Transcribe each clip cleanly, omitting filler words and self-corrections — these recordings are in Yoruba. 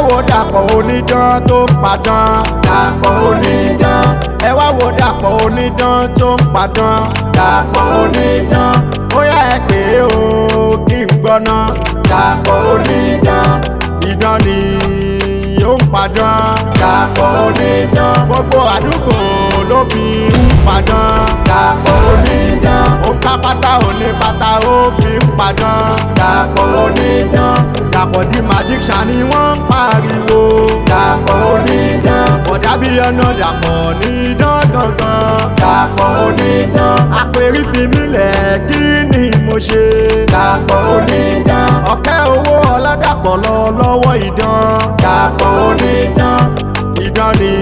Wo Dàpọ̀ onídán tó ń padán. Dàpọ̀ onídán. Ẹ wá wo Dàpọ̀ onídán tó ń padán. Dàpọ̀ onídán. Ó yá, ẹ pè é o, kí n gbọ́ná. Dàpọ̀ onídán. Idán ni ó ń padán. Dàpọ̀ onídán. Gbogbo àdúgbò ló fi ń padán. Dàpọ̀ onídán. Ó ká pátá òní pátá, ó fi ń padán. Dàpọ̀ onídán. Dàpọ̀ di magician ni wọ́n ń pariwo. Dàpọ̀ onídán. Ọ̀dà bí ọ̀nà Dàpọ̀ ní idán gangan. Dàpọ̀ onídán. Àpèrí fi mí lẹ̀, kí ni mo ṣe? Dàpọ̀ onídán. Ọ̀kẹ́ owó ọ̀làdàpọ̀ lọ lọ́wọ́ idán. Dàpọ̀ onídán. Idán ni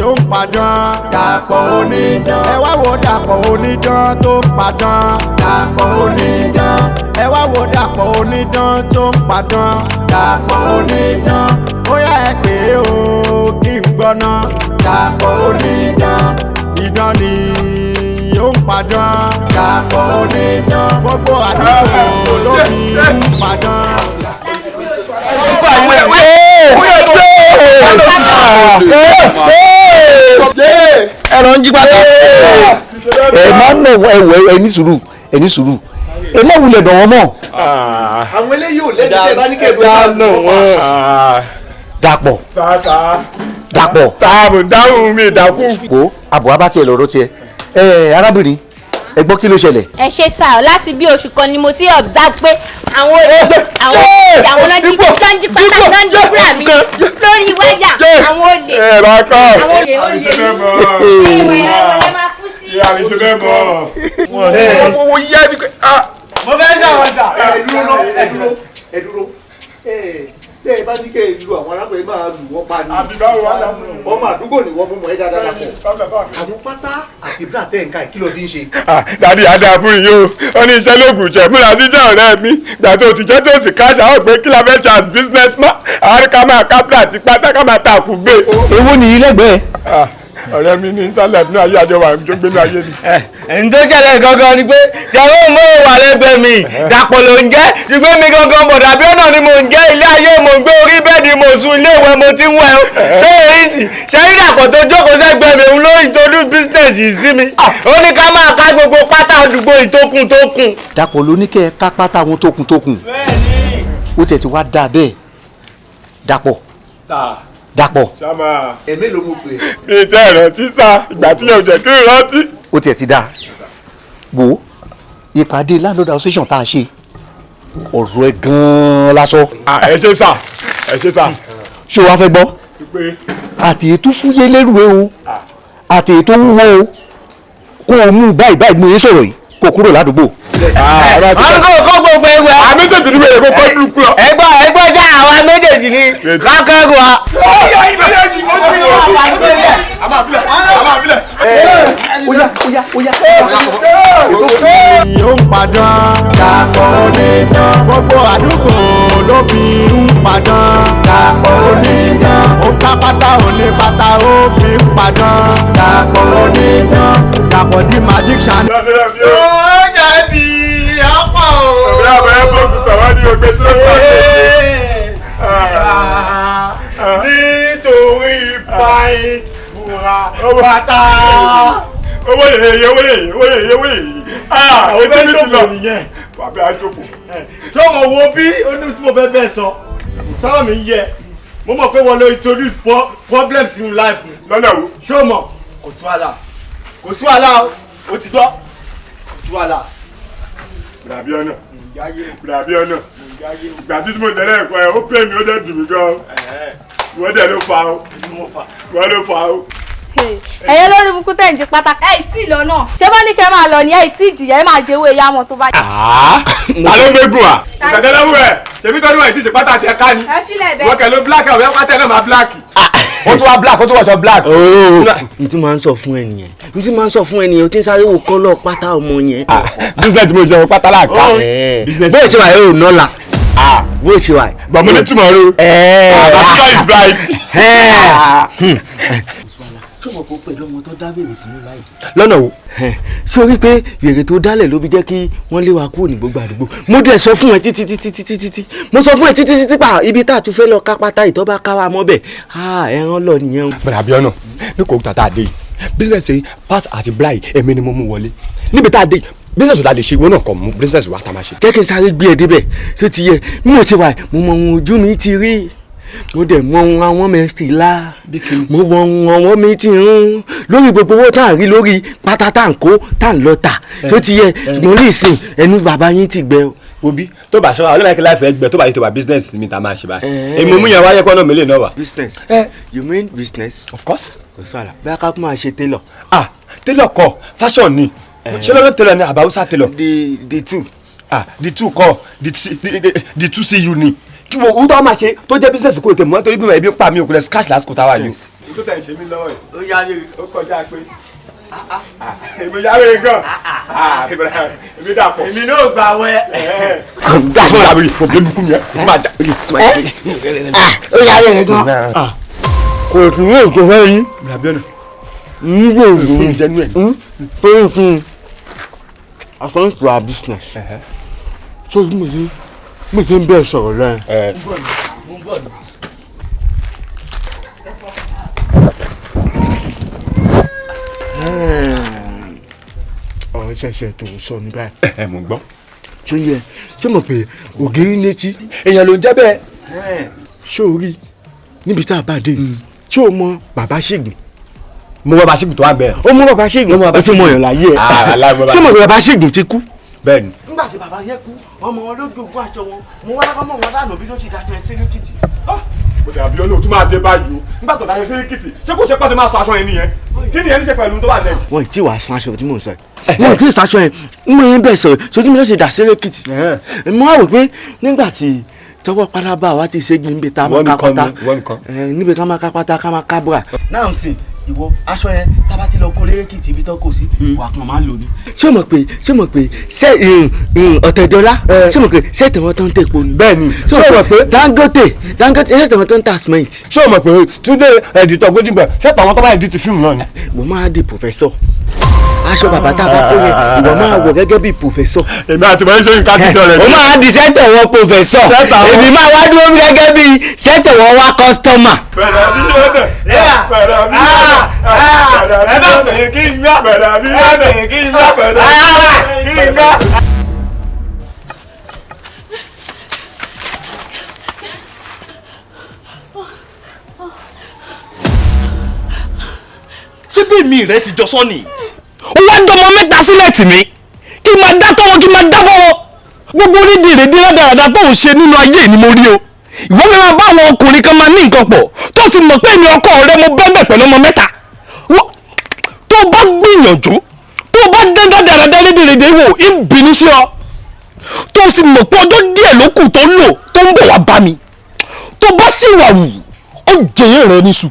ó ń padán. Dàpọ̀ onídán. Ẹ wá wo Dàpọ̀ onídán tó ń padán. Dàpọ̀ onídán. Ẹ wá wo Dàpọ̀ onídán tó ń padán. Dàpọ̀ onídán. Ó yá, ẹ pè é o, kí n gbọ́ná. Dàpọ̀ onídán. Idán ni ó ń padán. Dàpọ̀ onídán. Gbogbo àdúgbò ló fi ń padán. Ẹ lọ ń jí pátá. Ẹ má nà ẹ wọ, ẹ ní sùúrù, ẹ ní sùúrù, ẹ má wulẹ̀ dàn wọ́n mọ́. Àwọn eléyìí ò lẹ́bi tẹ́ bá ní kẹ́ẹ̀dùn ẹ̀ máa wọ́n. Dàpọ̀. Sáà. Dàpọ̀. Táàmù dáhùn mi ìdákù. Wo àbọ̀ wa bá tiẹ̀ lọ́rọ́ tiẹ̀ ẹ, arábìnrin, ẹ gbọ́, kí ló ṣẹlẹ̀? Ẹ ṣe sá ọ, láti bí oṣù kan ni mo ti observe pé àwọn olè, àwọn olè, àwọn lọ́jí lọ́njí pátá, lọ́njí búra mi lórí wáyà, àwọn olè. Ẹ bá kọ́. Àwọn olè, olè ní ṣé ìwé ẹ̀rọ lè máa kú sí. Ìyá mi ṣe bẹ́ẹ̀ mọ̀. Owó yíyá bí. Mo fẹ́ sọ̀rọ̀ sà. Ẹ dúró ná, ẹ dúró, ẹ dúró. Ẹ tẹ́ ẹ bá ní kẹ́ ẹ lu àwọn arákùnrin, máa lù wọ́n pa ni. Àbí báwo wà láàmú. Ọmọ àdúgbò ni wọ́n mú mọ́ ẹ dáadáa dàpọ̀. Àwọn pátá àti bra tẹ́ ẹ̀ ń ká ẹ̀, kí ló fi ń ṣe? Daddy, adá fún yín o. Ó ní iṣẹ́ lóògùn jẹ́ múra jíjẹ́ ọ̀rẹ́ mi. Gbà tó ti jẹ́ tó sì káṣá, ó pé kí la fẹ́ ṣe as business man. Àwọn ká máa kápẹ́ àti pátá, ká máa ta àkú gbé. Èwo nìyí lẹ́gbẹ̀ẹ́? Ọ̀rẹ́ mi ní sálẹ̀ ní ayé àjọ wà jó gbé ní ayé ni. Ẹni tó ṣẹlẹ̀ gangan ni pé ṣẹ̀rọ mọ́ wà lẹ́gbẹ̀ẹ́ mi, Dàpọ̀ ló ń jẹ́, ṣùgbọ́n mi gangan bọ̀dà bí ọ̀nà ni mò ń jẹ́. Ilé ayé mò ń gbé, orí bẹ́ẹ̀dì mo sùn, ilé ìwẹ̀ mo ti ń wẹ̀ o. Ṣé èyí sì ṣe rí Dàpọ̀ tó jókòó sẹ́gbẹ̀ẹ́ mi, òun ló introduce business yìí sí mi. Ó ní ká máa ká gbogbo pátá àdúgbò ìtókun tókun. Dàpọ̀ ló ní kẹ́ ẹ ká pátá àwọn tókun tókun. Ó tẹ̀ ti wá dáa bẹ́ẹ̀, Dàpọ̀, Dàpọ̀. Sámà. Ẹ̀mí ló mú pé. Mi tẹ́ ẹ̀rọ tí sá ìgbà tí yóò jẹ́ kí n rántí. Ó tiẹ̀ ti dáa. Wo ìpàdé landlord association tá a ṣe, ọ̀rọ̀ ẹ̀ gan-an lásọ. Ẹ ṣe sà, ẹ ṣe sà. Ṣé o wá fẹ́ gbọ́? Pé. Àti ètò fúyẹ́ lérò ẹ o, àti ètò wúwo o, kó o mú báyìí báyìí mo yẹn sọ̀rọ̀ yìí, kó o kúrò ládùúgbò. Wọn kò kó gbogbo ẹgbẹ́. Àmì tètè ní bẹ̀rẹ̀ kó kọ́ dúró lọ. Ẹgbẹ́ ẹgbẹ́ jẹ́ àwa méjèèjì ni kákẹ́rù wa. A máa filẹ̀, a máa filẹ̀. Óyá, óyá, óyá. Ó ń padán. Dàpọ̀ onídán. Gbogbo àdúgbò ló fi ń padán. Dàpọ̀ onídán. Ó ká pátá òní pátá, ó fi ń padán. Dàpọ̀ onídán. Dàpọ̀ di magician. Ó jẹ̀bi ọ̀pọ̀ o. Ọ̀rẹ́ àbẹ̀rẹ̀ fọ́ọ̀kù sàwádìí ògbé tí ó pàdé. Nítorí pint búra pátá. Owó yèyé, owó yèyé, owó yèyé, owó yèyé. Ah, ojú mi ti lọ. Bàbá àjòkò. Tó mọ̀ wo bí ó ní tí mo fẹ́ bẹ́ẹ̀ sọ, sọ́rọ̀ mi ń yẹ. Mo mọ̀ pé wọ́n ló introduce problems in life mi. Lọ́nà wo? Ṣé o mọ̀? Kò sí wàhálà, kò sí wàhálà o, o ti gbọ́, kò sí wàhálà. Bùràbí ọ̀nà. Bùràbí ọ̀nà. Ìgbà tí mo tẹ̀lé ẹ̀kọ́ ẹ̀, ó pè mí, ó dẹ̀ dùn mí gan. Wọ́n dẹ̀ ló fa o. Wọ́n ló fa o. Ẹ̀yẹ lórí burúkú tẹ̀ ń jí pátá, ẹ̀ tí ì lọ náà, ṣé bá ní kẹ́ máa lọ ní ẹ̀ tí ì jìyà, ẹ̀ máa jẹ́wọ́ ẹ̀yà mọ́ tó bá jẹ́. Ta ló mẹ́gùn à? Ìgbàdé lọ́wọ́ ẹ̀, ṣèbí tọ́dún ẹ̀ tí ì ṣe pátá tiẹ̀ ká ni. Ẹ filẹ̀ bẹ́ẹ̀. Wọ́n kẹ̀ ló black, àwọn pátá ẹ̀ náà máa black. Ó tún wá black, ó tún wọṣọ black. N tí máa ń sọ fún ẹ nìyẹn, n tí máa ń sọ fún ẹ nìyẹn, o ti ń sáré wo kọ́lọ̀ pátá ọmọ yẹn. Business mo jẹun pátá láàká. Bó ṣe wà yóò nọ́la, bó ṣe wà. But mo ní tomorrow. My future is bright. Ṣé o mọ̀ pé pẹ̀lú ọmọ tó dá wèrè sínú láìpẹ́. Lọ́nà wo. Sórí pé wèrè tó dálẹ̀ ló fi jẹ́ kí wọ́n lé wa kúrò ní gbogbo àdúgbò. Mo dẹ̀ sọ fún ẹ títí títí títí títí, mo sọ fún ẹ títí títí pa ibi tá a tún fẹ́ lọ ká pátá ìtọ́ bá ká wa mọ́ bẹ̀, ẹran lọ nìyẹn o. Bọ̀dà Abíọ́nà, ní kò tàtà dé yìí, business yìí pass àti blind, èmi ni mo mú wọlé níbi tá a dé yìí. Business wo la lè ṣe? Ìwọ náà kàn mú business wa tá a máa ṣe. Jẹ́ kí n sáré gbé ẹ débẹ̀. Ṣé ti yẹ bí mo ṣe wà? Mo mọ ohun ojú mi ti rí, mo dẹ̀ mọ ohun àwọn mi ti la, mo mọ ohun ọwọ́ mi ti ń lórí gbogbo owó tá à ń rí lórí pátá tá à ń kó tá à ń lọ tà. Ṣé ti yẹ? Ṣùgbọ́n ní ìsìn, ẹnu bàbá yín ti gbẹ o. Obi tó bá ṣọ́ ọlọ́mọ ẹ̀kẹ́ láìfẹ́ gbẹ tó bá yìí tó bá business mi tá a máa ṣe báyìí, èmi mú yẹn wáyé kọ́nà mi lè náà wà. Business? You mean business? Of course. Kò sí àlà, bí a ká máa ṣe tailor. Ah, tailor kọ́, fashion ni. Ṣé lọ́dọ̀ tailor ni àbáwúsá tailor? The two. Ah, the two kọ́, the two cu ni kí wo owó tó wá máa ṣe tó jẹ́ business kò tẹ̀ mọ́, torí bí wọ́n ebi ń pa mi ò kò lẹ̀ cash lásìkò táwa yìí. Tó tẹ̀ ń ṣe mí lọ́wọ́ yìí. Ó yá mi. Ó kọjá pé èmi yá wèrè gan, èmi dàpọ̀. Èmi náà gbà wẹ́. Dá fún mi, kò bí bukú mi ẹ kò máa dà. Ó yá wèrè gan. Kò sí ní ètò fẹ́ yín. Abíọ́nà. Ń gbòòrò. Fún mi jẹ́nu ẹ̀. Fún fún according to our business. So mo ṣe ń bẹ́ẹ̀ sọ̀rọ̀ lẹ́yìn. Ọ̀rọ̀ ṣẹ̀ṣẹ̀ tó ń sọ ní báyìí. Ẹ mò ń gbọ́. Ṣé yẹ ṣé mọ̀ pé ògiri létí. Èèyàn ló ń jẹ́ bẹ́ẹ̀. Ṣé o rí níbi tá a bá dé yìí, ṣé o mọ bàbá Ṣègùn? Mo mọ bàbá Ṣègùn tó wà bẹ́ẹ̀. Ó mọ bàbá Ṣègùn, ó ti mọ èèyàn láyé ẹ. Ṣé mọ̀ pé bàbá Ṣègùn ti kú? Bẹ́ẹ̀ni. Nígbà tí bàbá yẹn kú, ọmọ wọn ló jogún aṣọ wọn. Mo wá lọ́kọ́ mọ̀ wọn lánàá bí ló ti dájọ́ ẹ sẹ́kìtì. Bọ̀dà Abíọ́nà, o tún máa dé báyìí o. Nígbà tó dájọ́ sẹ́kìtì, ṣé kò ṣe pàtó máa sọ aṣọ yẹn nìyẹn? Kí nìyẹn ní ṣe pẹ̀lú tó wà lẹ́yìn? Wọ́n ti wàá sun aṣọ tí mò ń sọ yìí. Wọ́n ti sọ aṣọ yẹn, ń mọ̀ yín bẹ́ẹ̀ sọ̀rọ̀ sojú mi ló ṣe dà sẹ́kìtì. Mo wá wò pé nígbà tí tọwọ́ pálábá wa ti ṣégi níbi tá a máa ká pátá, níbi ká máa ká pátá, ká máa ká búra. Náà ń sìn ìwọ aṣọ yẹn, tába ti lọ kó lérèkìtì ibi tó kò sí, wà kàn máa lò ní. Ṣé o mọ̀ pé ṣé Ọ̀tẹ̀dọ́lá, ṣé o mọ̀ pé ṣé tẹ̀wọ́n tó ń tẹ̀po ni? Bẹ́ẹ̀ni. Ṣé o mọ̀ pé Dangote ṣé tẹ̀wọ́n tó ń ta cement? Ṣé o mọ̀ pé Túndé ẹ̀dìtọ̀ Gódìgbà, ṣé tàwọn tó bá ẹ̀dìtì fíìmù náà ni? Mo máa di professor. Aṣọ bàbá tá a bá kó yẹn, ìwọ máa wọ̀ gẹ́gẹ́ bíi professor. Èmi àti mọ̀ ṣe nǹkan títọ́ rẹ̀. O máa di sẹ́ńtẹ̀ wọn professor, èmi máa wá dúró gẹ́gẹ́ bíi sẹ́ńtẹ̀ wọn wá customer. Bẹ̀rẹ̀ bí ọ̀nà, bẹ̀rẹ̀ bí ọ̀nà, ẹ bá bẹ̀rẹ̀ kí n gbá, bẹ̀rẹ̀ bí ọ̀nà, kí n gbá, bẹ̀rẹ̀ kí n gbá. Ṣé bí mi rẹ̀ sì jọ sọ ni? Ó wá dọmọ mẹ́ta sílẹ̀ tì mí kí n máa dá tọ́wọ́, kí n máa dábọ̀ wọn. Gbogbo onídìrí rádaràda tó ń ṣe nínú ayé ni mo rí o. Ìwọ mi máa bá àwọn ọkùnrin kan máa ní nǹkan pọ̀, tó ti mọ̀ pé mi ọkọ rẹ mo bẹ́ẹ̀ pẹ̀lú ọmọ mẹ́ta. Tó bá gbìyànjú, tó bá dán rádaràda onídìrí wò, ń bínú sí ọ. Tó sì mọ̀ pé ọjọ́ díẹ̀ ló kù tó ń lò tó ń bọ̀ wá bá mi, tó bá sì wà wù ó jẹyẹ rẹ níṣu.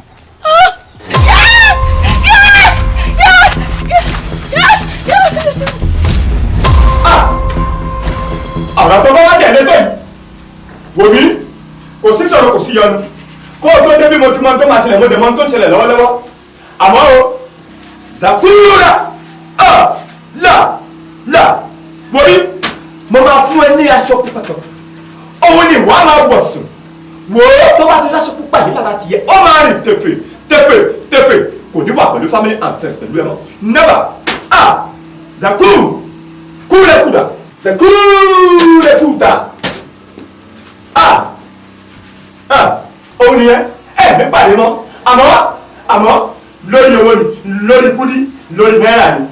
Ọ̀rọ̀ tó bá wá tẹ̀lé tó yìí, wò mí, kò sí sọ̀rọ̀, kò sí yọnu. Kó o tó débi, mo ti mọ tó máa ṣẹlẹ̀, mo dẹ̀ mọ tó ń ṣẹlẹ̀ lọ́wọ́lọ́wọ́. Àmọ́ o, Zakura a la la, wò mí, mo máa fún ẹ ní aṣọ pupa kan, òun ni wàá máa wọ̀ sùn. Wò ó, tó bá ti láṣọ pupa yìí lára tiẹ̀, ó máa rìn tẹ̀fẹ̀ tẹ̀fẹ̀ tẹ̀fẹ̀, kò ní wà pẹ̀lú family and friends pẹ̀lú ẹ mọ́, never. Ah, Zakuru kúrẹ́kúdà, Zakuru. Ah ah, òun nìyẹn. Ẹ mi pàdé mọ́, àmọ́ lórí owó ni, lórí kúdí, lórí náírà ni,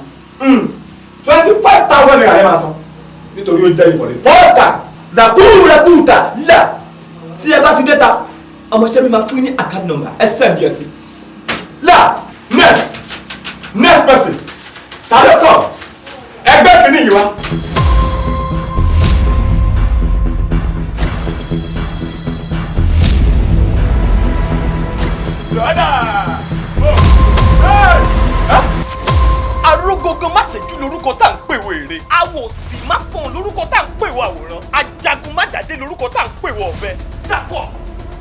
25,000 naira yẹn máa san, nítorí ó jẹ́ ìkọ̀lẹ̀ first time. Zakuru là, tí ẹ bá ti dé ta, ọmọọṣẹ́ mi máa fún ní account number, ẹ send ẹ sí. Là, next person, ta ló kàn? Ẹgbẹ́ kìíní yìí wá. Arógógó má ṣèjú lórúkọ tá à ń pè wèrè, awòsì má fọ̀n lórúkọ tá à ń pè wọ àwòrán, ajagun má jáde lórúkọ tá à ń pè wọ ọ̀bẹ. Dàpọ̀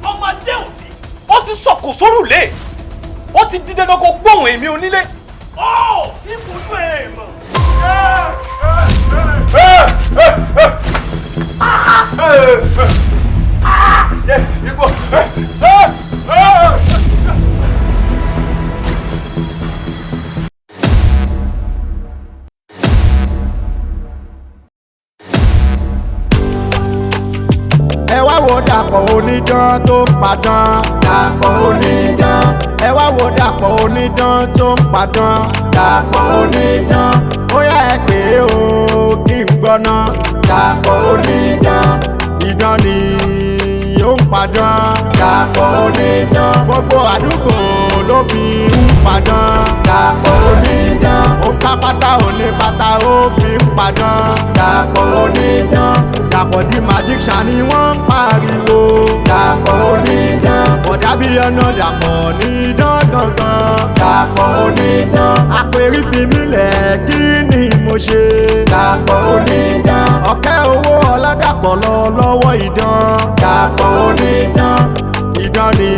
ọmọdé òtí, ó ti sọkò sórùlé. Ó ti di dandan kó gbóhùn èmi onílé. Ó ìfojú ẹ̀ mọ̀. Ẹ wá wo Dàpọ̀ onídán tó ń padán. Dàpọ̀ onídán. Ẹ wá wo Dàpọ̀ onídán tó ń padán. Dàpọ̀ onídán. Ó yá ẹ pè é o kí n gbọ́ná. Dàpọ̀ onídán. Idán ni ó ń padán. Dàpọ̀ onídán. Gbogbo àdúgbò ló fi ń padán. Dàpọ̀ onídán. Ó ká pátá onípátá ó fi ń padán. Dàpọ̀ onídán. Dàpọ̀ di magician ni wọ́n ń pariwo. Dàpọ̀ onídán. Bọ̀dá bí ọ̀nà Dàpọ̀ ní idán gangan. Dàpọ̀ onídán. Àpèrí fi mí lẹ̀ kí ni mo ṣe. Dàpọ̀ onídán. Ọ̀kẹ́ owó ọlọ́dàpọ̀ lọ lọ́wọ́ idán. Dàpọ̀ onídán. Idán ni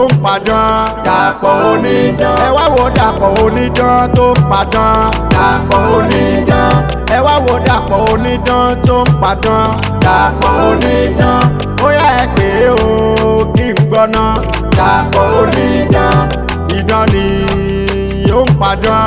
ó ń padán. Dàpọ̀ onídán. Ẹ wá wo Dàpọ̀ onídán tó ń padán. Dàpọ̀ onídán. Ẹ wá wo Dàpọ̀ onídán tó ń padán. Dàpọ̀ onídán. Ó yá ẹ pè é o kí n gbọ́ná. Dàpọ̀ onídán. Idán ni ó ń padán.